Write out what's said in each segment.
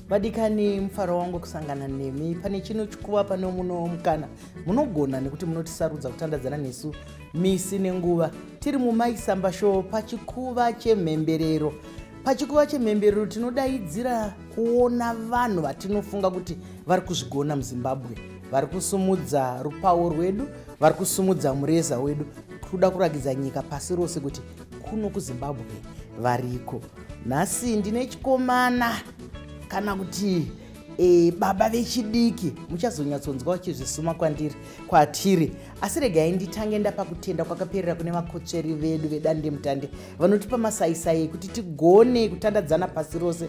Vadikani, mufaro wangu kusangana nemi pane chino chikuva pane muno mukana. Munogona nekuti munotisarudza kutandadzana nesu misi nenguva. Tiri muMike Samba Show pachikuva chemhemberero. Pachikuva chemhemberero tinodaidzira kuona vanhu vatinofunga kuti vari kuzvigona muZimbabwe, vari kusumudza rupawo rwedu, vari kusumudza mureza wedu, kuda kurakidza nyika pasi rose kuti kuno kuZimbabwe variko. Nhasi ndine chikomana kana kuti baba vechidiki, muchazonyatsonzwa vachizvisuma kwandiri kwatiri, asi regai nditange ndapa kutenda kwakaperera kune vakotsveri vedu vedandemutande vanotipa masaisai ekuti tigone kutandadzana pasi rose.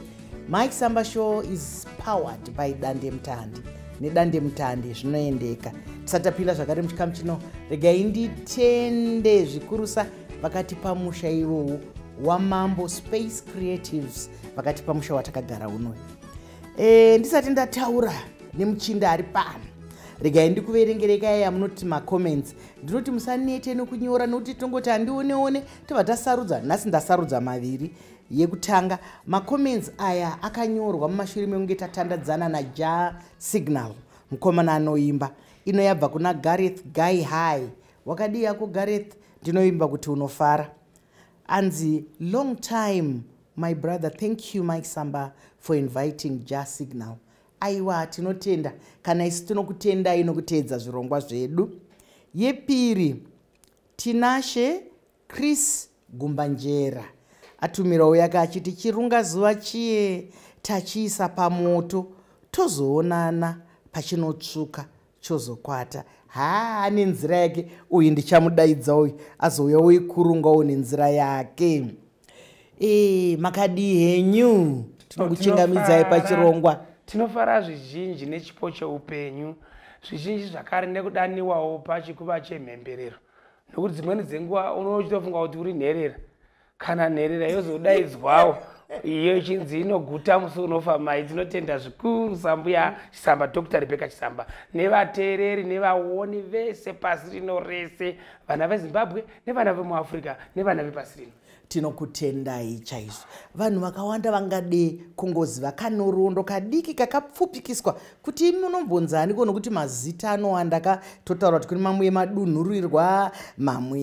Mike Samba Show is powered by Dandemutande. Nedandemutande zvinoendeka. Tisati tapinda zvakare muchikamu chino, regai nditende zvikurusa vakatipa musha iwowu waMambo Space Creatives, vakatipa musha watakagara unoyu. Ndisati ndataura nemuchinda ari pano, regai ndikuverengerekai yamunoti macomments. Ndinoti musanete nekunyora, nokuti tongoti handioneone tobva tasarudza. Nhasi ndasarudza maviri. Yekutanga, macomments aya akanyorwa mumashure mekunge tatandadzana naJah Signal, mukomana anoimba. Ino yabva kuna Gareth Guy. Hi, wakadii yako Gareth? Ndinoimba kuti unofara. Anzi, "Long time, my brother. Thank you, Mike Samba, for inviting Jah Signal." Aiwa, tinotenda. Kana isu tinokutendai nokuteedza zvirongwa zvedu. Yepiri, Tinashe Chris Gumbanjera atumirawo yake achiti, "Chirunga zuva chiye tachiisa pamoto, tozoonana pachinotsvuka chozokwata." Haa, nenzira yake uyu ndichamudaidza uyu azouya uikurungawo nenzira yake. Makadii henyu? Tinokuchingamidzai pachirongwa. Tinofara zvizhinji nechipo cheupenyu, zvizhinji zvakare nekudaniwawo pachikuva chemhemberero, nokuti dzimweni dzenguva unochitofunga kuti uri nherera. Kana nherera yozodaidzwawo iyo ichinzi inoguta musi unofa mai. Tinotenda zvikuru sambuya Chisamba, Dr Rebecca Chisamba, nevateereri nevaoni vese pasi rino rese, vana veZimbabwe nevana vemuAfrica nevana vepasi rino. Tinokutendai chaizvo. Vanhu vakawanda vangade kungoziva kanhoroondo kadiki kakapfupikiswa kuti imi munombonzani ko, nokuti mazita anowanda ka. Totaura kuti kune mamwe emadunhurirwa, mamwe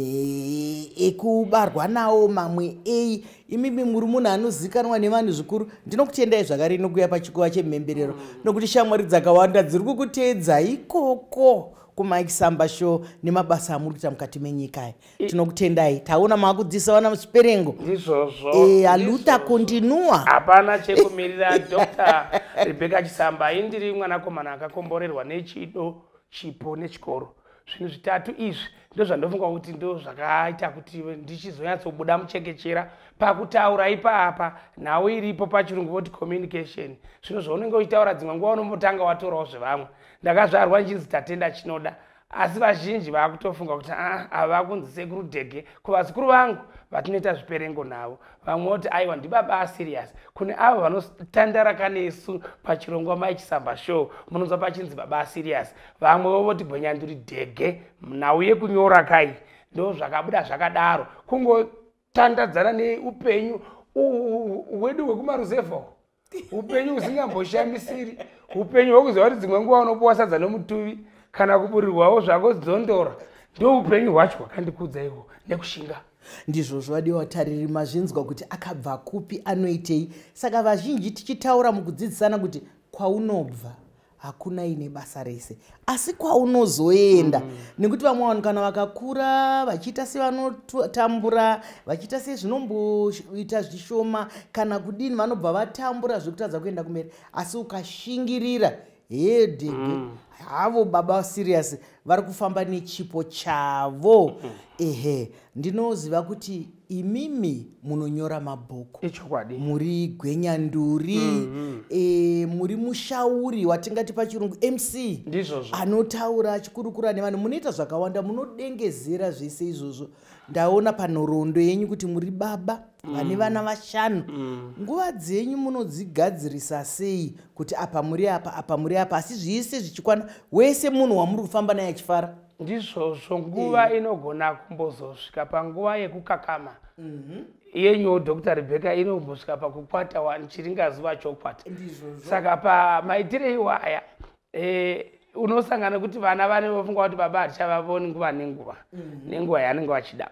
ekubarwa nawo, mamwe ei. Imimi muri munhu anozikanwa nevanhu zvikuru. Ndinokutendai zvakare nokuuya pachikuva chemhemberero, nokuti shamwari dzakawanda dziri kukuteedza ikoko kuMike Samba Show nemabasa amuri kuita mukati menyika. Tinokutendai. Taona maakudzisa vana muchiperengo. Ndizvozvo. A luta continua. Hapana chekumirira. Dr Rebecca Chisamba, indiri mwanakomana akakomborerwa nechido, chipo nechikoro. Zvinhu zvitatu izvi ndo zvandofunga kuti ndo zvakaita kuti ndichizonyatsobuda muchekechera pakutaura ipapa. Nhau iripo pachirungu voti communication. Zvinhu zvaunenge uchitaura, dzimwe nguva unombotanga watorawo zvevamwe. Ndakazvarwa nchinzi Tatenda Chinoda, asi vazhinji vaakutofunga kuti a ava kunzi Sekuru Dhege. Kuvazukuru vangu vatinoita zviperengo navo, vamwe voti, "Aiwa, ndibaba aserious." Kune avo vanotandara kanesu pachirongwa Mai Chisamba Show, munonzwa pachinzi baba aserious. Vamwe voti Gwenyanduri Dhege. Nhau yekunyora kai ndo zvakabuda zvakadaro, kungotandadzana neupenyu hwedu hwekumaruzevha, upenyu husingamboshamisiri, upenyu hwekuziva kuti dzimwe nguva unopuwa sadza nomutuvi kana kuburirwawo zvako dzondora. Ndo upenyu hwacho hwakandikudza ihwo nekushinga. Ndizvozvo, vadiwa tariri, mazvinzwa kuti akabva kupi, anoitei. Saka vazhinji tichitaura mukudzidzisana kuti kwaunobva hakuna ine basa rese, asi kwaunozoenda. Nekuti vamwe vanhu kana vakakura vachiita sevanotambura, vachiita sezvinomboita zvishoma kana kudini, vanobva vatambura zvekutadza kuenda kumberi. Asi ukashingirira hedhege. Havo baba Serious vari kufamba nechipo chavo. Ehe, ndinoziva kuti imimi munonyora mabhuku. Ichokwadi. Muri gwenyanduri. Muri mushauri watingati pachirungu MC. Ndizvozvo. Anotaura achikurukura nevanhu. Munoita zvakawanda, munodengezera zvese izvozvo. Ndaona panhoroondo yenyu kuti muri baba vane vana vashanu. Nguva dzenyu munodzigadzirisa sei kuti apa muri apa, apa muri apa, asi zvise zvichikwana, wese munhu wamuri kufamba naye achifara? Ndizvozvo. Nguva inogona kumbozosvika panguva yekukakama. Yenyu Dr Rebecca inombosvika pakukwata wani chiringazuva chokwata. Saka pamaitire iwaya unosangana kuti vana vane vofunga kuti baba hatichavavoni nguva nenguva, nenguva yaanenge vachida.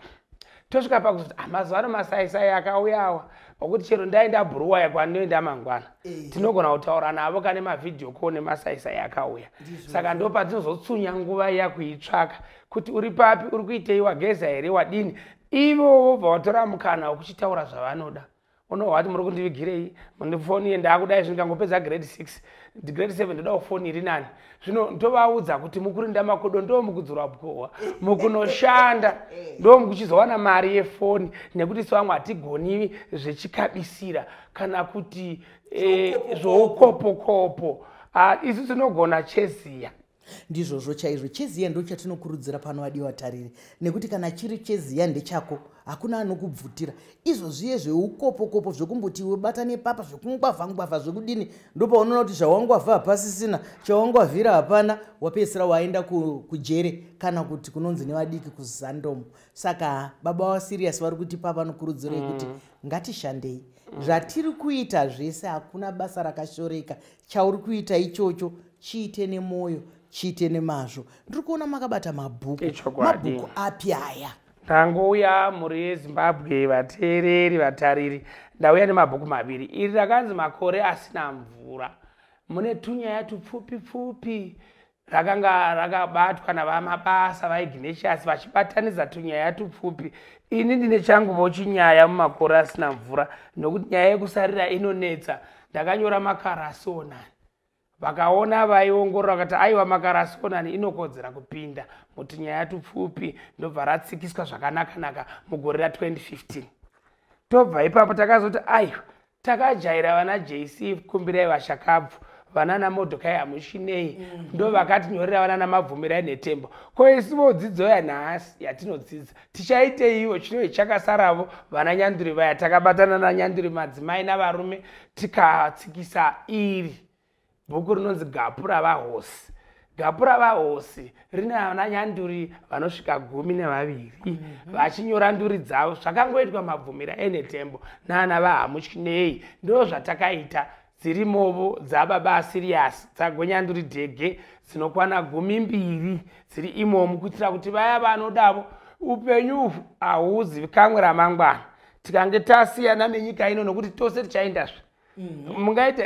Tosvika pakuzoti mazuva ano masaisai akauyawa okuti chero ndaenda Bhuruwaya kwandinoenda mangwana, tinogona kutaura navo kane mavhidhiyo ko nemasaisai akauya. Saka ndo patinozotsunya nguva iya kuitsvaka kuti uri papi, uri kuitei, wageza here, wadini. Ivo vobva vatora mukana wekuchitaura zvavanoda. Unohwa kuti muri kundivigirei foni ndakudai, zvino grade 6, grade 7 ndodawo foni iri nani. Zvino ndovaudza kuti mukurinda makodo ndo mukudzorwa bwohwa, mukunoshanda ndo mukuchizowana mari yefoni, nekuti sevamwe hatigoni zvechikabisira kana kuti zvoukopokopo. Isu tinogona cheziya. Ndizvozvo chaizvo, cheziya ndo chatinokurudzira pano vadiwa tariri, nekuti kana chiri cheziya ndechako, hakuna anokubvutira. Izvo zviye zveukopokopo zvekumboti iwe bata nepapa, zvekungwavha-ngwavha, zvekudini, ndopaunoona kuti zvawangwavha hapasisina, chawangwavhira hapana, wapedzisira waenda kujere kana kuti kunonzi nevadiki kuzandomo. Saka baba vaSirius vari kutipa vanokurudziro yekuti ngatishandei. Zvatiri kuita zvese hakuna basa rakashoreka. Chauri kuita ichocho chiite nemwoyo, chiite nemazvo. Ndiri kuona makabata mabhuku. Mabhuku api aya? Ndangouya mhuri yeZimbabwe, vateereri, vatariri, ndauya nemabhuku maviri. Iri rakanzi Makore Asina Mvura, mune tunyaya tupfupi pfupi. Rakanga rakabatwa navamabasa vaIgnatius vachibatanidza tunyaya tupfupi. Ini ndine changuvo chinyaya muMakore Asina Mvura, nokuti nyaya yekusarira inonetsa. Ndakanyora Makarasonani, vakaona vaiongorora vakati aiwa, Makarasonani inokodzera kupinda mutunyaya tupfupi, ndobva ratsikiswa zvakanaka-naka mugore ra2015. Tobva ipapo takazoti aiwa, takajaira vana JC Kumbirai, vashakabvu vanana Modhokai Hamutyinei, ndo vakatinyorera vanana Mabvumirai Nhetembo. Ko isuvo dzidzo yanhasi yatinodzidza tichaiteiwo? Chinoi chakasaravo vana nyanduri vaya, takabatana nanyanduri madzimai navarume tikatsikisa iri bhuku rinonzi Gapu Ravahosi. Gapu Ravahosi rine vana nyanduri vanosvika 12 vachinyora nduri dzavo. Zvakangoitwa Mabvumira eNhetembo nana vaHamutyinei ndo zvatakaita. Dzirimovo dzababa Sirius dzagonyanduri dhege dzinokwana 12 dziri imomo, kuitira kuti vaya vanodavo. Upenyu uhu hauzivikanwe ramangwana, tikange tasiyana nenyika ino, nokuti tose tichaendazve. Mungaita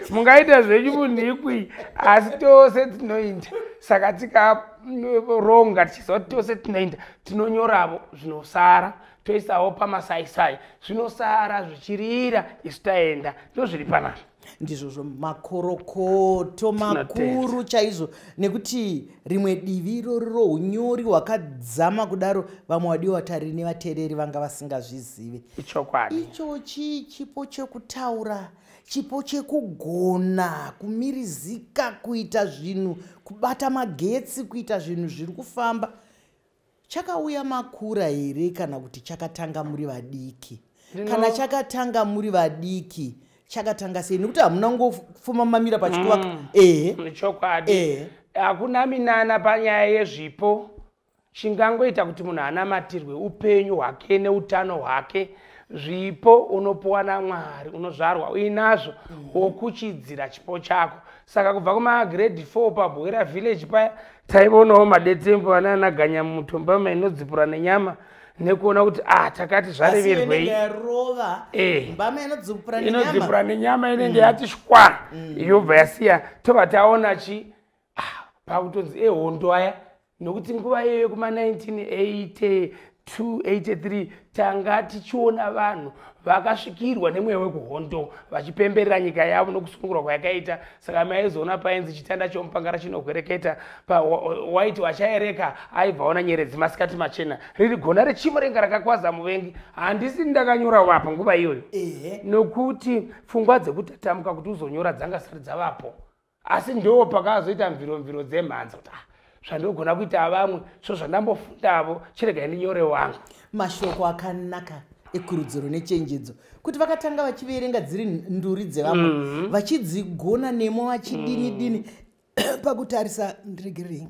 mungaita zvenyu munhikwi, asi tose tinoinda. Saka tikaronga tichiziva kuti tose tinoinda, tinonyoravo zvinosara, toisawo pamasaisai, zvinosara zvichirira isu taenda. Ndo zviri panapa. Ndizvozvo, makorokoto makuru chaizvo, nekuti rimwe divi irori rounyori hwakadzama kudaro, vamwe vadiwa vatariri nevateereri vanga vasingazvizive. Ichokwadi. Ichochi chipo chekutaura, chipo chekugona kumirizika, kuita zvinhu, kubata magetsi, kuita zvinhu zviri kufamba, chakauya makura here kana kuti chakatanga muri vadiki? Kana chakatanga muri vadiki, chakatanga sei? Nekuti hamuna ngofuma mamira pachikuvaka. Ehe. Chokwadi, hakuna minana panyaya yezvipo. Chingangoita kuti munhu anamatirwe upenyu hwake neutano hwake. Zvipo unopuwa naMwari, unozvarwa uinazvo, wokuchidzira chipo chako. Saka kubva kumagrade 4 paBwera Village paya, taionawo madetembo anana Ganya Mutomba inodzipura nenyama, nekuona kuti ah, takati zvareverwei. Yarova. Mbama inodzipura nenyama. Inodzipura nenyama inenge yati shwa, yobva yasiya. Tobva taona chi pakutonzi ehondo aya, nokuti nguva iyoyo kuma1982 83 tanga tichiona vanhu vakasvikirwa nemweya wekuhondo vachipemberera nyika yavo nokusungurwa kwayakaita. Saka maizoona painzi chitanda chomupangara chinohwereketa, waiti wachaereka aibva ona nyeredzi masikati machena, riri gona rechimurenga rakakwaza muvengi. Handisi ndakanyora wapo nguva iyoyo, nokuti pfungwa dzekutatamuka kuti uzonyora dzanga sati dzavapo. Asi ndo pakazoita mviromviro dzemhanza kuti ah, zvandogona kuita vamwe so zvandambofundavo, chiregai ndinyore wangu. Mashoko akanaka ekurudziro nechenjedzo, kuti vakatanga vachiverenga dziri nduri dzevamwe, vachidzigona nemo, vachidini dini. Pakutarisa, ndiregererei,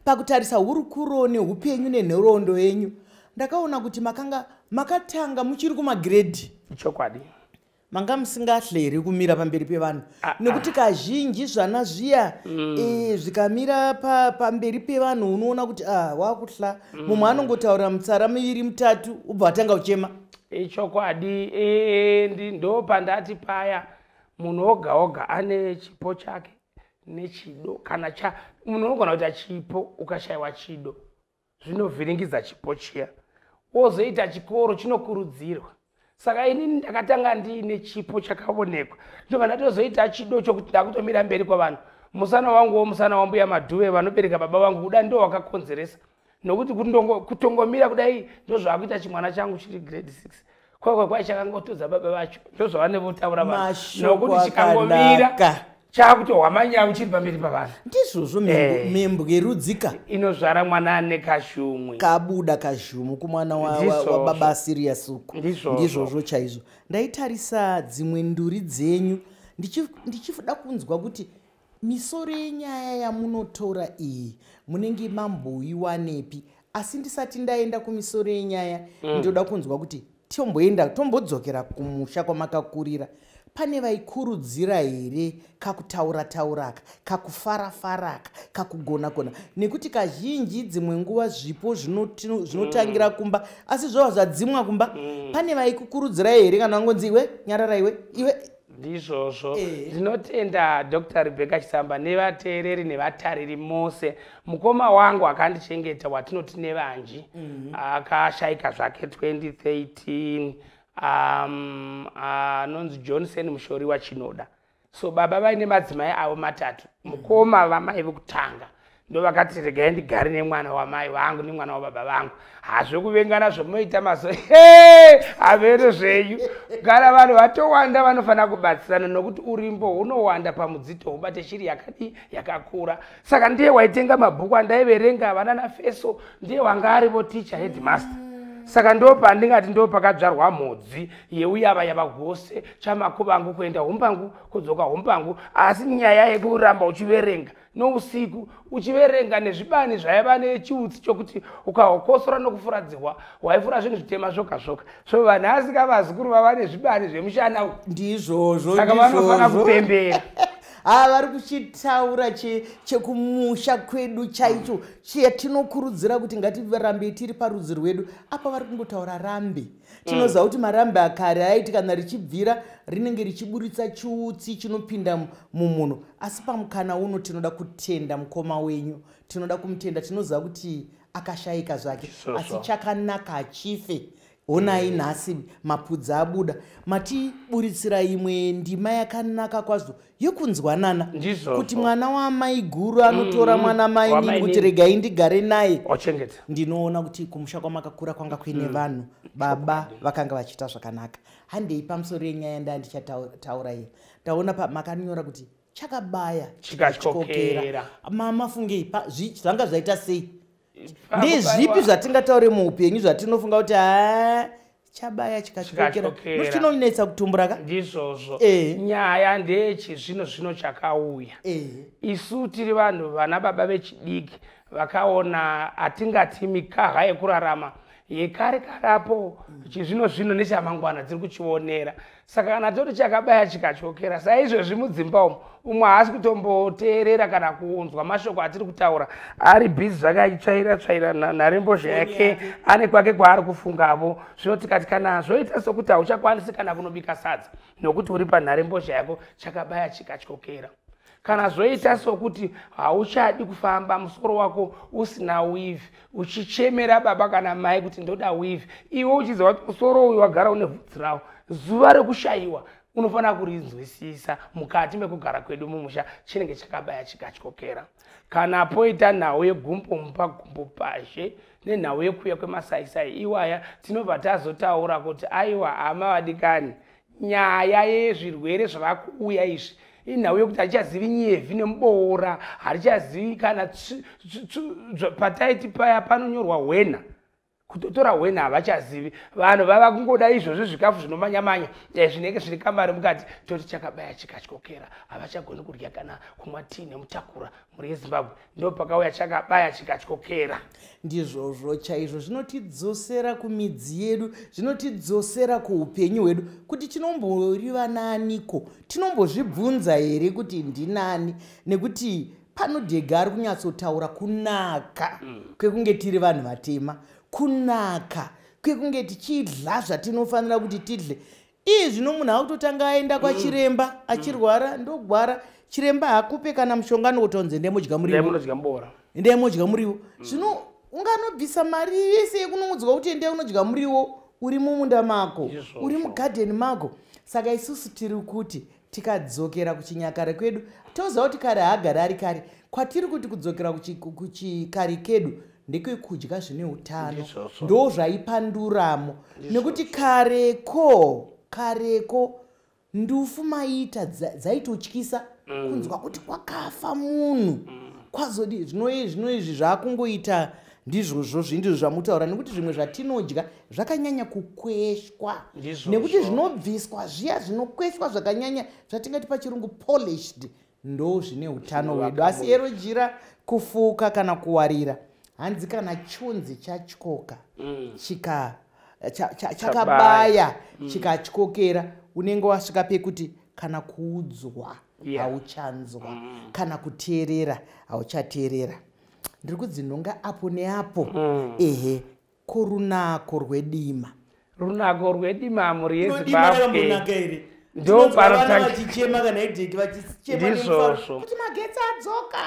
pakutarisa hurukuro neupenyu nenhoroondo yenyu, Ndakaona kuti makanga makatanga muchiri kumagiredhi. Chokwadi. Manga musingahlere kumira pamberi pevanhu, nekuti kazhinji zvana zviya zvikamira pamberi pevanhu, unoona kuti wakuhla. Mumwe anongotaura mutsara miviri mutatu, ubva watanga kuchema. Ichokwadi. Ndo pandati paya, munhu oga oga ane chipo chake nechido. Kana cha munhu unogona kuita chipo, ukashayiwa chido, zvinovhiringidza chipo chiya. Wozoita chikoro chinokurudzirwa. Saka inini ndakatanga ndiine chipo chakaonekwa, ndobva ndatozoita chido chokuti ndakutomira mberi kwavanhu. Musana wanguwo, musana wambuya Madhuve vanobereka baba vangu, kuda ndo wakakonzeresa, nokuti kutongomira kudai ndozvaakuita chimwana changu chiri grade 6. Kwakwa kwai chakangotodza baba vacho, ndozvavanevotaura vanhu, nokuti chikangomira chakutohwa manyawu chiri pamberi pavanhu. Ndizvozvo. Membwe rudzika inozvara mwana ane kashumwe. Kabuda kazhumu kumwana wababa Sirius uku. Ndizvozvo chaizvo. Ndaitarisa dzimwe nduri dzenyu ndichida kunzwa kuti misoro yenyaya yamunotora iyi munenge mamboiwanepi. Asi ndisati ndaenda kumisoro yenyaya, ndoda kunzwa kuti tomboenda, tombodzokera kumusha kwamakakurira. Pane vaikurudzira here kakutaura tauraka, kakufara-faraka, kakugona-gona? Nekuti kazhinji dzimwe nguva zvipo zvinotangira kumba, asi zvova zvadzimwa kumba. Pane vaikukurudzirai here, kana vangonzi, "Iwe nyarara, iwe, iwe"? Ndizvozvo. Ndinotenda Dr Rebecca Chisamba nevateereri nevatariri mose. Mukoma wangu akandichengeta, watinoti nevanji, akashayika zvake 2013, anonzi Johnson Mushori waChinoda. So baba vaine madzimai avo matatu. Mukoma vamai vekutanga ndo vakati, "Regai ndigare nemwana wamai vangu nemwana wababa vangu." Hazvokuvengana zvomoita mazo havere zvenyu. Kana vanhu vatowanda, vanofanira kubatsirana, nokuti urimbo hunowanda pamudzito hubate shiri yakadi yakakura. Saka ndiye waitenga mabhuku andaiverenga, vana nafeso. Ndiye wanga arivo teacher, headmaster. Saka ndo pandingati ndo pakadzvarwa mhodzi yeuyava yava gwose chamakuvangu, kuenda humbangu, kudzoka humbangu. Asi nyaya yekuramba uchiverenga nousiku, uchiverenga nezvibani zvaiva nechiutsi chokuti ukahokosora nokufuradzihwa, waifura zvinhu zvitema zvoga zvoga. So vanhu asika vazukuru vava nezvibani zvemushana. Ndizvozvo. Saka vanofanira kupembera. Ha, vari kuchitaura chekumusha kwedu chaicho chatinokurudzira kuti ngatirambei tiri parudzi rwedu. Apa vari kungotaura rambe. Tinoziva kuti marambe akare aiti kana richibvira rinenge richiburitsa chiutsi chinopinda mumunhu. Asi pamukana uno tinoda kutenda mukoma wenyu, tinoda kumutenda. Tinoziva kuti akashayika zvake, asi chakanaka hachife. Honai nhasi mapudzi abuda, matiburitsira imwe ndima yakanaka kwazvo yekunzwanana, kuti mwana wamai guru anotora mwana mainini kuti regai ndigare naye. Ndinoona kuti kumusha kwamakakura kwanga kuine vanhu baba vakanga vachiita zvakanaka. Handei pamusoro yenyaya ndaa ndichataura iyi. Ndaona makanyora kuti chakabaya chikatyokera. Mafungei, zvanga zvaita sei? Ndezvipi zvatingataure muupenyu zvatinofunga kuti ha, chabaya chikatyokera, nokuti chinonetsa kutumbura ka? Ndizvozvo. Nyaya ndeyechizvino zvino chakauya. Isu tiri vanhu vana baba vechidiki vakaona hatingati mikaha yekurarama yekare karapo, chizvino zvino nechamangwana dziri kuchionera. Saka kana toti chakabaya chikatyokera, saizvozvi mudzimba umu umwe haasi kutomboteerera kana kunzwa mashoko atiri kutaura, ari busy zvakaitsvaira tsvaira nharembozha yake, ane kwake kwaari kufungavo. Zvino tikati kana zvoita sokuti hauchakwanisi kana kunobika sadza nokuti uri panharembozha yako, chakabaya chikatyokera. Kana zvoita sokuti hauchadi kufamba, musoro wako usina weave, uchichemera baba kana mai kuti ndoda weave, iwe uchiziva kuti musoro uyu wagara une vhudzi rawo, zuva rekushayiwa unofanira kurinzwisisa. Mukati mekugara kwedu mumusha chinenge chakabaya chikatyokera. Kana poita nhau yegumbo mupa gumbo pazhe nenhau yekuuya kwemasaisai iwaya, tinobva tazotaura kuti aiwa, hama vadikani, nyaya yezvirwere zvava kuuya izvi inhau yekuti hatichazivi nyevhi nemuboora, hatichazivi kana pataiti paya panonyorwa hwena. Kutotora hwena havachazivi. Vanhu vava kungoda izvozvo zvikafu zvinomanya-manya, zvinenge zvine kamari mukati. Toti chakabaya chikatyokera, havachagoni kudya kana kumwa tii nemutakura. Mhuri yeZimbabwe, ndo pakauya chakabaya chikatyokera. Ndizvozvo chaizvo, zvinotidzosera kumidzi yedu, zvinotidzosera kuupenyu hwedu, kuti tinomboriva naniko, tinombozvibvunza here kuti ndinani? Nekuti pano Dhega ari kunyatsotaura kunaka kwekunge tiri vanhu vatema, kunaka kwekunge tichidla zvatinofanira kuti tidle. Iye zvino munhu akutotanga aenda kwachiremba achirwara, ndogwara, chiremba hakupe kana mushonga, nokutonze ndemodya muriwo. Munodya mbora. Ndemodya muriwo. Zvino unganobvisa mari yese yekunoudzwa kuti ende unodya muriwo uri mumunda mako, uri mugadheni mako. Saka isusu tiri kuti tikadzokera kuchinyakare kwedu, toziva kuti kare haagari ari kare kwatiri, kuti kudzokera kuchikare kedu ndekwekudya zvine utano. Ndo zvaipanduramo, nekuti kareko kareko ndufu maiita dzaitotyisa kunzwa kuti kwakafa munhu, kwazodi. Zvino izvi zvaakungoita ndizvozvo, zvindizvo zvamutaura, nekuti zvimwe zvatinodya zvakanyanya kukweshwa, nekuti zvinobviswa zviya zvinokweshwa zvakanyanya, zvatingati pachirungu polished, ndo zvine utano hwedu. Asi ero jira kufuka kana kuwarira, hanzi kana chunzi chatyoka, chika chakabaya chikatyokera, unenge wasvika pekuti kana kuudzwa hauchanzwa, kana kuteerera hauchateerera. Ndiri kudzinhonga apo neapo. Ehe, korunako rwedima? Runako rwedima, mhuri Dima yeZimbabwe, rakambonaka here? Ndo Tinonzwa vana panotanga vachichema kana idheki, vachichema nemufaro kuti magetsi adzoka.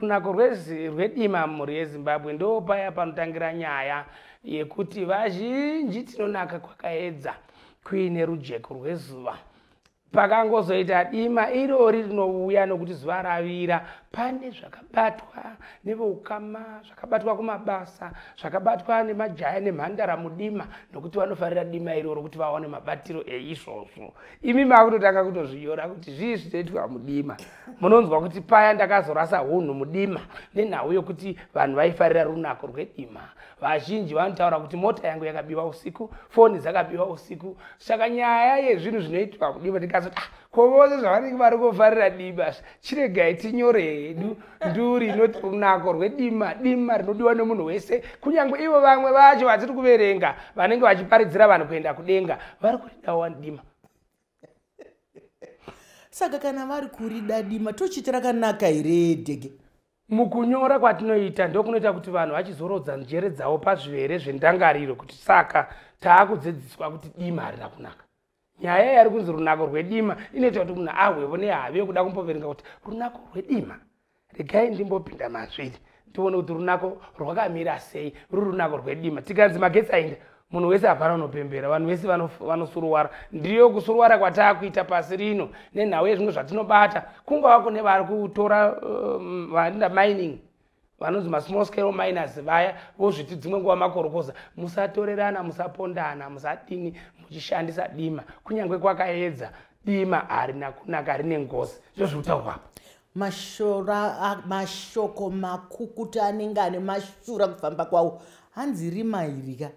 Runako rwedima, mhuri yeZimbabwe, ndo paya panotangira nyaya yekuti vazhinji tinonaka kwakaedza, kuine rujeko rwezuva. Pakangozoita dima irori rinouya nokuti zuva ravira, pane zvakabatwa neveukama, zvakabatwa kumabasa, zvakabatwa nemajaya nemhandara mudima, nokuti vanofarira dima iroro kuti vawane mabatiro eizvozvo. Imi makutotanga kutozvinyora kuti zvii zvinoitwa mudima. Munonzwa kuti paya ndakazorasa hunhu mudima nenhau yokuti vanhu vaifarira runako rwedima. Vazhinji vanotaura kuti mota yangu yakabiwa usiku, foni dzakabiwa usiku. Saka nyaya yezvinhu zvinoitwa mudima, tikazoti, ah, ko vose zvavanenge vari kufarira dima, chiregai tinyore hedu nduri inoti runako rwedima. Dima rinodiwa nemunhu wese, kunyange ivo vamwe vacho vatiri kuverenga vanenge vachiparidzira vanhu kuenda kudenga vari kuridawo dima. Saka kana vari kurida dima, tochiti rakanaka here, Dhege? Mukunyora kwatinoita ndokunoita kuti vanhu vachizorodza njere dzavo pazvivere zvendangariro, kuti saka taakudzidziswa kuti dima harina kunaka. Nyaya yari kunzi runako rwedima inoita kuti munhu ahwevo nehavi yekuda kumboverenga kuti runako rwedima, regai ndimbopinda mazviri ndione kuti runako rwakamira sei. Ruri runako rwedima, tikanzi magetsi aenda, munhu wese hapana unopembera, vanhu vese vanosuruwara. Ndiyo kusuruwara kwataakuita pasi rino nenhau yezvimwe zvatinobata, kungava kune vari kutora, vanoita mining, vanonzi masmall scale miners vaya, vozviti dzimwe nguva makorokoza. Musatorerana, musapondana, musadini muchishandisa dima. Kunyange kwakaedza, dima harina kunaka, rine ngozi. Ndozviri kutaurwa apa. Mashoko makukutu anenge ane mashura kufamba kwawo. Hanzi rima irika,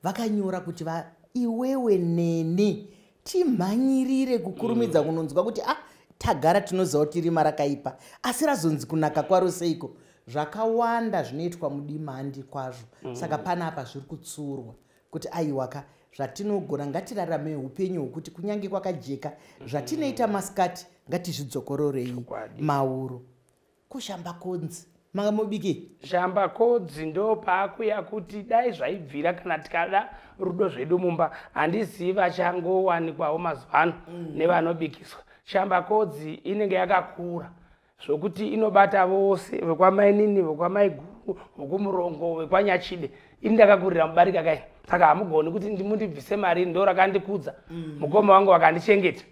vakanyora kuti iwewe neni timhanyirire kukurumidza kunonzwa kuti, ah, tagara tinoziva kuti rima rakaipa, asi razonzi kunaka kwaro seiko? Zvakawanda zvinoitwa mudima handi kwazvo. Saka panapa zviri kutsurwa kuti aiwaka, zvatinogona ngatirarame upenyu hwokuti kunyange kwakajeka, zvatinoita masikati ngatizvidzokororei. Mauro kushamba konzi manga mubikei? Shambakodzi ndo paakuya kuti dai zvaibvira kana tikada rudo zvedu mumba. Handizivi vachangowanikwawo mazuva ano nevanobikiswa. Shambakodzi inenge yakakura zvokuti inobata vose, vekwamainini, vekwamaiguru, vekumurongo, vekwanyachide. Ini ndakakurira mubarika kai, saka hamugoni kuti mundibvise mari. Ndo rakandikudza, mukoma wangu vakandichengeta.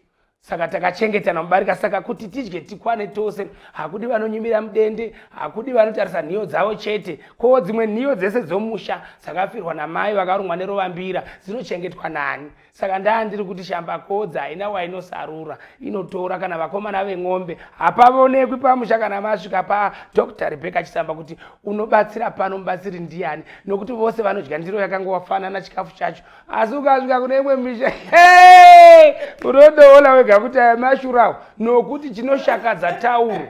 Saka takachengetana mubarika. Saka kuti tidye tikwane tose, hakudi vanonyimira mudende, hakudi vanotarisa nhiyo dzavo chete. Ko dzimwe nhiyo dzese dzomusha dzakafirwa namai vakarumwa nerovambira dzinochengetwa nani? Saka ndaa ndiri kuti shambakodzi haina wainosarura, inotora kana vakomana veng'ombe. Hapavonekwi pamusha kana masvika paDr Rebecca Chisamba kuti unobatsira pano mubatsiri ndiani, nokuti vose vanodya ndiro yakangofanana chikafu chacho. Asi ukasvika kune imwe misha unodoona wega kuti aya mashurawo, nokuti chinoshakadza tauro,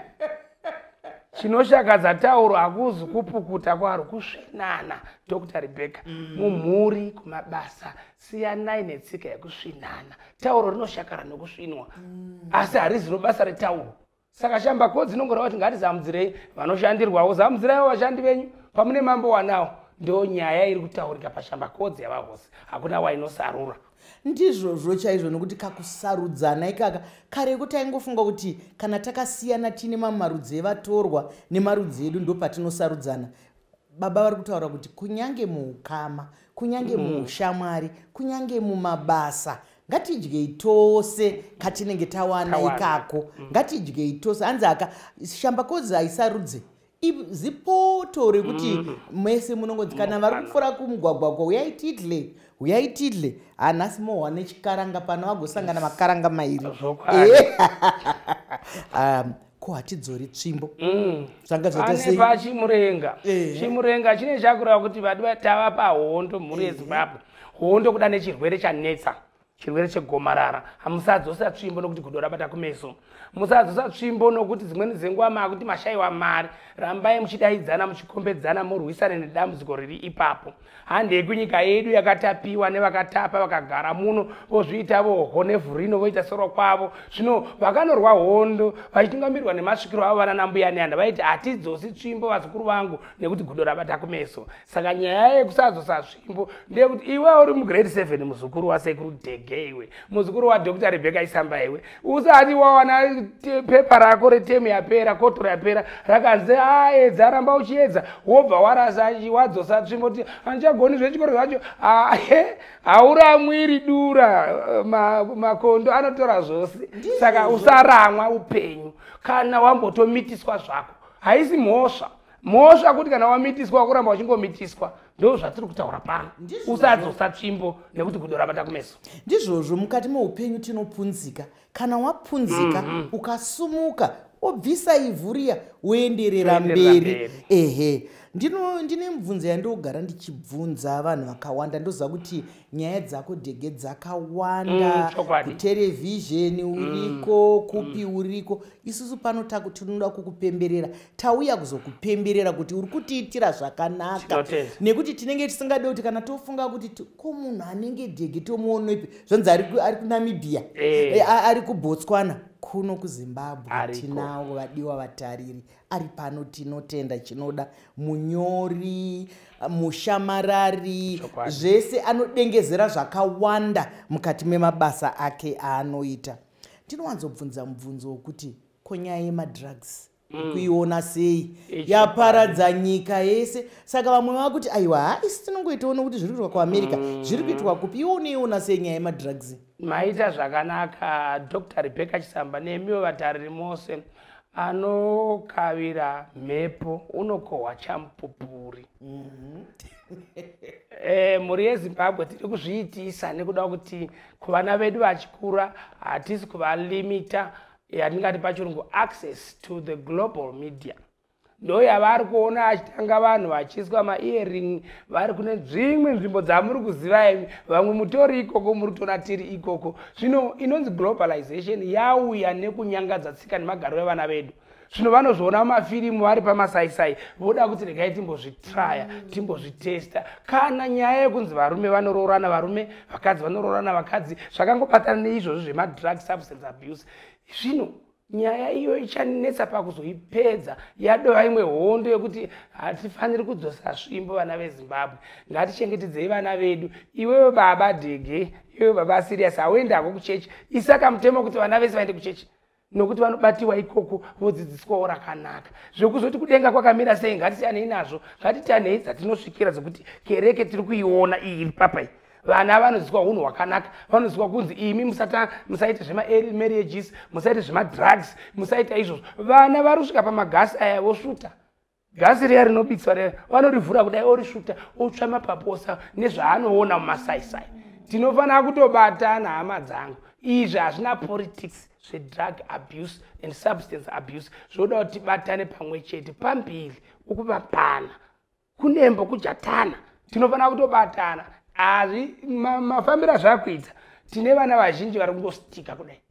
chinoshakadza tauro hakuzi kupukuta kwaro, kusvinana. Dr Rebecca, mumhuri, kumabasa, siyanai netsika yekusvinana. Tauro rinoshakara nokusvinwa, asi hariziro basa retauro. Saka shambakodzi inongoreva kuti ngatizamudzirei vanoshandirwawo, zamudziraiwo vashandi venyu pamune mambo wanawo. Ndo nyaya iri kutaurika pashambakodzi yavahosi, hakuna wainosarura. Ndizvozvo chaizvo, nokuti kakusarudzana ikaka kare taingofunga kuti kana takasiyana tine mamwe marudzi evatorwa nemarudzi edu ndo patinosarudzana. Baba vari kutaura kuti kunyange muukama, kunyange muushamwari, kunyange mumabasa, ngatidyei tose katinenge tawana ikako. Ngatidyei tose. Hanzi aka shambakodzi haisarudze, zipoto rekuti mese munongonzi kana vari kupfuura kumugwagwagwa, uyai tidle, uyai tidle. Hanhasi mohwa nechikaranga pano, vagosangana makaranga mairi. Ko hatidzori tsvimbo, zvanga zvaita sei? Pachimurenga, chimurenga chine chakureva kuti vadiwa tava pahondo, mhuri yeZimbabwe. Hondo kuda nechirwere chanetsa, chirwere chegomarara. Hamusadzosa tsvimbo nokuti gudo rabata kumeso, musadzosa tsvimbo nokuti dzimweni dzenguva makuti mashayiwa mari. Rambai muchidaidzana, muchikombedzana, murwisane nedambudziko riri ipapo. Handei kunyika yedu yakatapiwa nevakatapa vakagara muno, vozviita voho nevhurino, voita soro kwavo. Zvino vakanorwa hondo vachitungamirirwa nemasvikiro avo vana nambuya neanda, vaiti hatidzosi tsvimbo vazukuru vangu nekuti gudo rabata kumeso. Saka nyaya yekusadzosa tsvimbo ndeyekuti iwe uri mugrade 7, muzukuru wasekuru Dhege, iwe muzukuru waDr Rebecca Isamba, iwe usati wawana pepa rako retemu yapera, kotoro yapera, rakanzi aedza, ramba uchiedza, wobva warasa, wadzosa tsvimbo kuti handichagoni zvechikoro zvacho. Hauramwiri dura, makondo anotora zvose. Saka usaramwa upenyu kana wambotomitiswa zvako, haisi mhosva. Mhosva kuti kana wamitiswa wakuramba uchingomitiswa. Ndo zvatiri kutaura pano, usadzosa tsvimbo nekuti gudo rabata kumeso. Ndizvozvo, mukati meupenyu tinopunzika. Kana wapunzika, ukasumuka, obvisa ivhu riya, woenderera mberi. Ehe, ndine mubvunzo yandogara ndichibvunza vanhu vakawanda. Ndoziva kuti nyaya dzako Dhege dzakawanda, kuterevhizheni uriko, kupi uriko. Isusu pano tinoda kukupemberera, tauya kuzokupemberera kuti uri kutiitira zvakanaka, nekuti tinenge tisingade kuti kana tofunga kuti ko munhu anenge Dhege tomuonepi, zvanzi ari kuNamibia, ari kuBotswana. Kuno kuZimbabwe tinawo vadiwa vatariri ari pano. Tinotenda chinoda munyori, mushamarari, zvese anodengezera zvakawanda mukati memabasa ake aanoita. Ndinowanzobvunza mubvunzo wokuti ko nyaya yemadrugs kuiona sei? Yaparadza nyika yese. Saka vamwe vakuti aiwa, ha, isi tinongoitawo nokuti zviri kuitwa kuAmerica, zviri kuitwa kupi. Iwe unoiona sei nyaya yemadrugs? Maita zvakanaka, Dr Rebecca Chisamba, nemiwo vatariri mose. Anokavira mhepo unokohwa chamupupuri. Mhuri yeZimbabwe, tiri kuzviitisa nekuda kuti kuvana vedu vachikura hatisi kuvalimita yatingati pachirungu access to the global media. Ndo yavari kuona achitanga vanhu vachiiswa maearring vari kune dzimwe nzvimbo dzamuri kuziva imi. Vamwe mutori ikoko, muri kutoona tiri ikoko. Zvino inonzi globalization yauya nekunyangadza tsika nemagariro evana vedu. Zvino vanozviona mumafirimu vari pamasaisai, voda kuti regai timbozvitraya, timbozvitesta. Kana nyaya yekunzi varume vanoroorana varume, vakadzi vanoroorana vakadzi, zvakangobatana neizvozvo zvemadrug substance abuse. Zvino nyaya iyo ichanetsa pakuzoipedza, yadova imwe hondo yekuti hatifaniri kudzosa svimbo. Vana veZimbabwe, ngatichengetedzei vana vedu. Iwewe baba Dhege, iwewe baba Sirius, hauendako kuchechi, isaka mutemo kuti vana vese vaende kuchechi, nokuti vanobatiwa ikoko vodzidziswawo rakanaka. Zvekuzoti kudenga kwakamira sei, ngatisiyanei nazvo. Ngatitanhei dzatinosvikira dzekuti kereke tiri kuiona iyi iri papai. Vana vanoziva unhu hwakanaka, vanoziva kunzi imi musaite zvemamarriages, musaite zvemadrugs, musaita izvozvo. Vana vari kusvika pamagasi aya vosvuta gasi riya rinobitswa riya, vanorivhura kudai orisvuta, otsva mapaposa nezvaanoona mumasaisai. Tinofanira kutobatana, hama dzangu. Izvi hazvina politics, zvedrug abuse and substance abuse zvoda kuti tibatane pamwe chete. Pambili ukuvapana kunembo kujatana, tinofanira kutobatana. Hazvi mafambiro azvakuita, tine vana vazhinji vari kungostika kudai.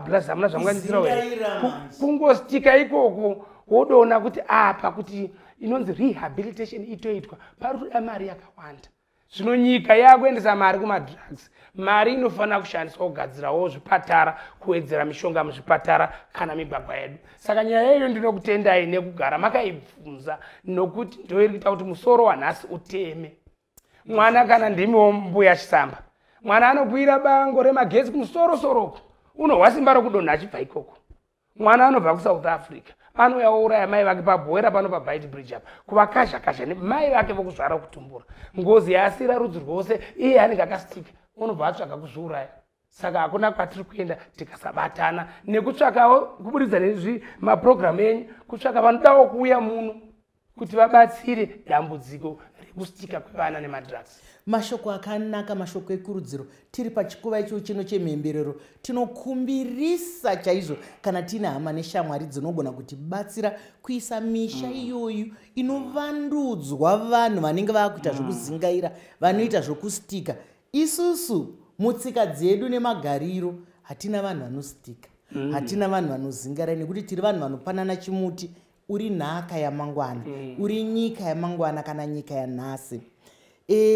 Blazi, hamuna zvamungandiitirawo here? Zingaira manje. Kungostika ikoko, wodoona kuti apa kuti inonzi rehabilitation itoitwa, pari kuda mari yakawanda. Zvino nyika yakuendesa mari kumadrugs. Mari inofanira kushandiswa kugadzirawo zvipatara, kuwedzera mishonga muzvipatara kana migwagwa yedu. Saka nyaya iyo ndinokutendai nekugara makaibvunza, nokuti ndoiri kuita kuti musoro wanhasi uteme. Mwana, kana ndimiwo mbuya Chisamba, mwana anokwira bango remagetsi kumusorosoroko, unohwa simba rokudonha achibva ikoko. Mwana anobva kuSouth Africa anouya ouraya mai vake pabhoera pano paBeitbridge apa, kuvakazha kazha mai vake vokuzvara, kutumbura ngozi yaasira rudzi rwose. Iye anenge akasitika, unobva atsvaga kuzviuraya. Saka hakuna kwatiri kuenda tikasabatana nekutsvakawo kuburidza nezvimapurogiramu enyu, kutsvaka vanodawo kuuya muno kuti vabatsire dambudziko rekustika kwevana nemadrugs. Mashoko akanaka, mashoko ekurudziro. Tiri pachikuva icho chino chemhemberero, tinokumbirisa chaizvo kana tiine hama neshamwari dzinogona kutibatsira kuisa misha iyoyo inovandudzwa vanhu vanenge vaakuita zvokuzingaira, vanoita zvokustika. Isusu mutsika dzedu nemagariro hatina vanhu vanostika, hatina vanhu vanozingaira, nekuti tiri vanhu vanopanana chimuti. Uri nhaka yamangwana, uri nyika yamangwana kana nyika yanhasi.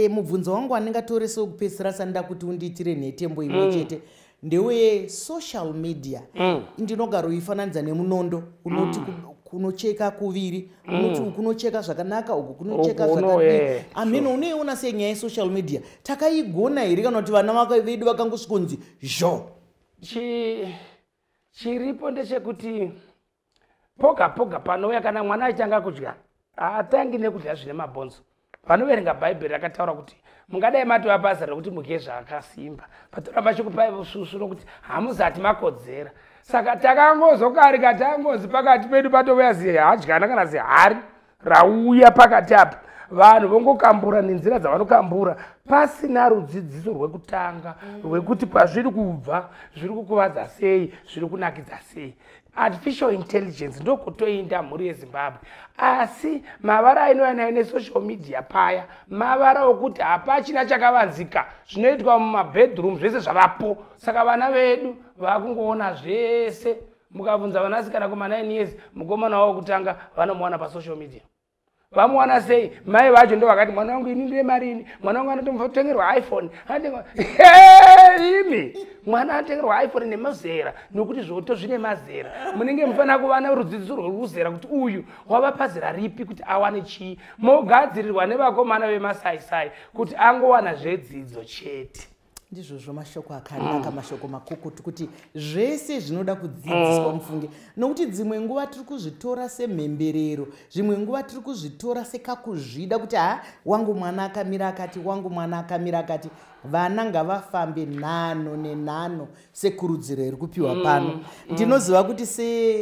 Mubvunzo wangu wandingatore sewekupedzisira, sandida kuti undiitire nhetembo imwe chete, ndewesocial media. Ndinogaroifananidza nemunondo unoti kunocheka kuviri, unoti uku kunocheka zvakanaka, uku kunocheka Uku uno, zvakadii. Amhino, unoiona senyaya yesocial media takaigona here, kana kuti vana vedu vakangosvikonzi zho? Chiripo ndechekuti poga poga panouya, kana mwana achitanga kudya, haatangi nekudya zvine mabhonzo. Vanoverenga Bhaibheri rakataura kuti mungadai matova basa rekuti mudye zvakasimba, patoramba chikupai usvusvu nokuti hamuzati makodzera. Saka takangozokarika tangozi pakati pedu patouya zihadyana kana zihari rauya pakati apa, vanhu vongokambura nenzira dzavanokambura pasina rudzidziso rwekutanga rwekuti pazviri kubva, zviri kukuvadza sei, zviri kunakidza sei. Artificial intelligence ndokutoinda mhuri yeZimbabwe, asi mavara ainouya nayo nesocial media paya mavara okuti hapachina chakavanzika. Zvinoitwa mumabedroom zvese zvavapo, saka vana vedu vakungoona zvese. Mukabvunza vanasikana kuma9 years, mukomana wavo kutanga vanomuwana pasocial media. Vamuwana sei? Mai vacho ndo vakati, "Mwana wangu, ini ndine mari, ini mwana wangu anototengerwa iPhone." Imi, mwana anotengerwa iPhone nemazera, nokuti zvoto zvine mazera. Munenge mufanira kuva nerudzidziso rweruzera kuti uyu wava pazera ripi kuti awane chii. Mogadzirirwa nevakomana vemasaisai kuti angowana zvedzidzo chete. Ndizvozvo, mashoko akanaka, mashoko makukutu, kuti zvese zvinoda kudzidziswa. Mufunge, nokuti dzimwe nguva tiri kuzvitora semhemberero, zvimwe nguva tiri kuzvitora sekakuzvida kuti ha, wangu mwana akamira akati, wangu mwana akamira akati. Vana ngavafambe nhano nenhano sekurudziro iri kupiwa pano. Ndinoziva kuti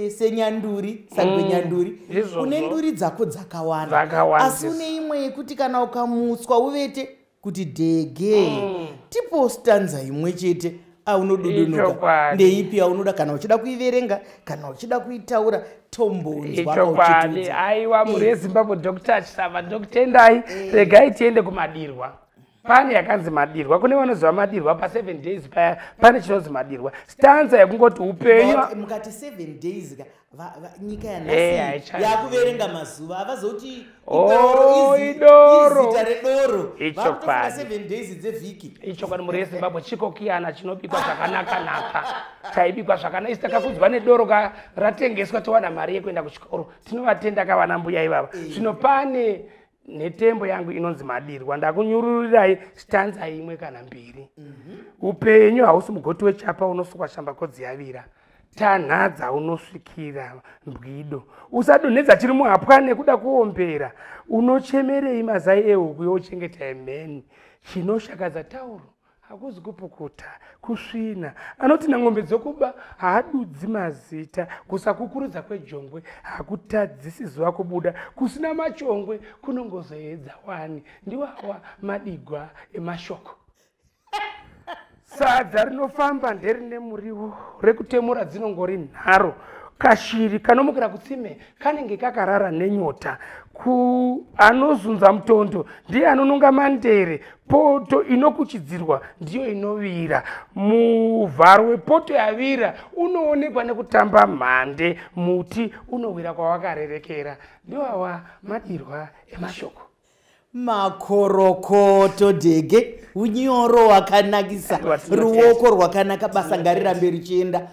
senyanduri, sagwenyanduri, une nduri dzako dzakawanda, Dzakawandisa. asi une imwe yekuti kana ukamutswa uvete kuti dhege, tipo stanza imwe chete aunodudunuka. Ichokwadi. Ndeipi yaunoda, kana uchida kuiverenga, kana uchida kuitaura, tombonzwa Ichokwadi. kauchitudza? Aiwa, mhuri yeZimbabwe, Dr Chisamba, ndokutendai. Regai tiende kumadirwa. Pane yakanzi Madirwa, kune vanoziva madirwa pa7 days paya, pane chinonzi madirwa, stanza yekungoti upenyu Mukati 7 days ka, nyika Eh, yanhasi haichazi. yakuverenga mazuva, havazoti Oh, idoro. Izita redoro. Ichokwadi. Vakutofunga 7 days dzevhiki. Ichokwadi, mhuri yeZimbabwe, chikokiyana chinobikwa zvakanaka-naka, chaibikwa zvakanaka. Isi takakudzwa nedoro ka ratengeswa, towana mari yekuenda kuchikoro. Tinovatenda kavana mbuya ivava. Zvino pane nhetembo yangu inonzi Madirwa, ndakunyururirai stanza imwe kana mbiri. Upenyu hausi mugoti wechapa unosukwa shambakodzi yavira. Tanhadza unosvikira mbwido. Usadonhedza chiri muhapwa nekuda kuombera. Unochemerei mazai ehuku yochengeta emheni? Chinoshakadza tauro hakuzi kupukuta, kusvina. Anoti nang'ombe dzokuba haadudzi mazita. Kusakukurudza kwejongwe hakutadzisi zuva kubuda. Kusina machongwe kunongozoedza wani. Ndiwawa madigwa emashoko. Sadza rinofamba nderine muriwo, rekutemura dzinongori nharo. Kashiri kanomukira kutsime kanenge kakarara nenyota. Anozunza mutondo ndiye anononga mandere. Poto inokuchidzirwa ndiyo inovira. Muvharo wepoto yavira unoonekwa nekutamba mhande. Muti unowira kwawakarerekera. Ndiwawa madirwa emashoko. Makorokoto dhege, unyoro hwakanakisa, ruoko rwakanaka, basa ngarirambe richienda.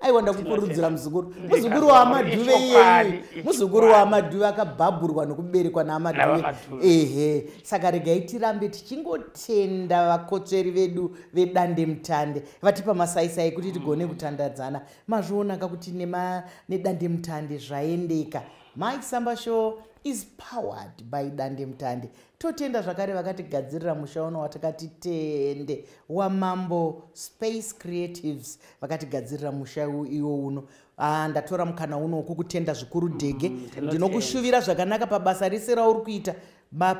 Aiwa, ndakukurudzira muzukuru, muzukuru waAmadhuve iyeye, muzukuru waAmadhuve akabhabhurwa nokuberekwa naAmadhuve. Ehe, saka regai tirambe tichingotenda vakotsveri vedu vedande mutande vatipa masaisai kuti tigone kutandadzana. Mazvionaka kuti nedande mutande zvaendeka. Mike Samba Show is powered by Dande Mutande. Totenda zvakare vakatigadzirira musha uno watakati tende, waMambo Space Creatives, vakatigadzirira musha iwo uno. Ndatora mukana uno wokukutenda zvikuru, Dhege. Ndinokushuvira zvakanaka pabasa rese rauri kuita,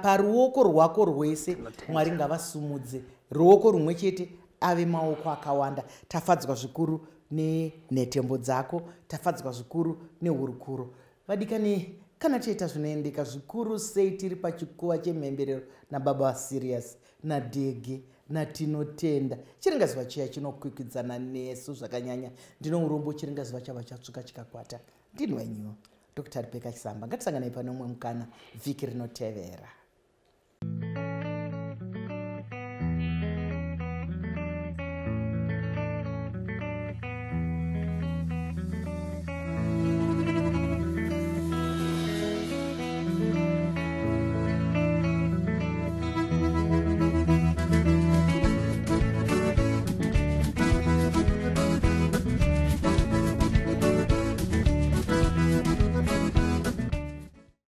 paruoko rwako rwese. Mwari ngavasumudze ruoko rumwe chete ave maoko akawanda. Tafadzwa zvikuru nenhetembo dzako, tafadzwa zvikuru nehurukuro. Vadikani, kana tiita zvinoendeka zvikuru sei, tiri pachikuva chemhemberero nababa Vasirius, naDhege, naTinotenda, chiringazuva chiya chinokwikwidzana nesu zvakanyanya. Ndino urombo, chiringazuva chava chatsvuka chikakwata. Ndini wenyu Dr Rebecca Chisamba. Ngatisanganai pane umwe mukana vhiki rinotevera.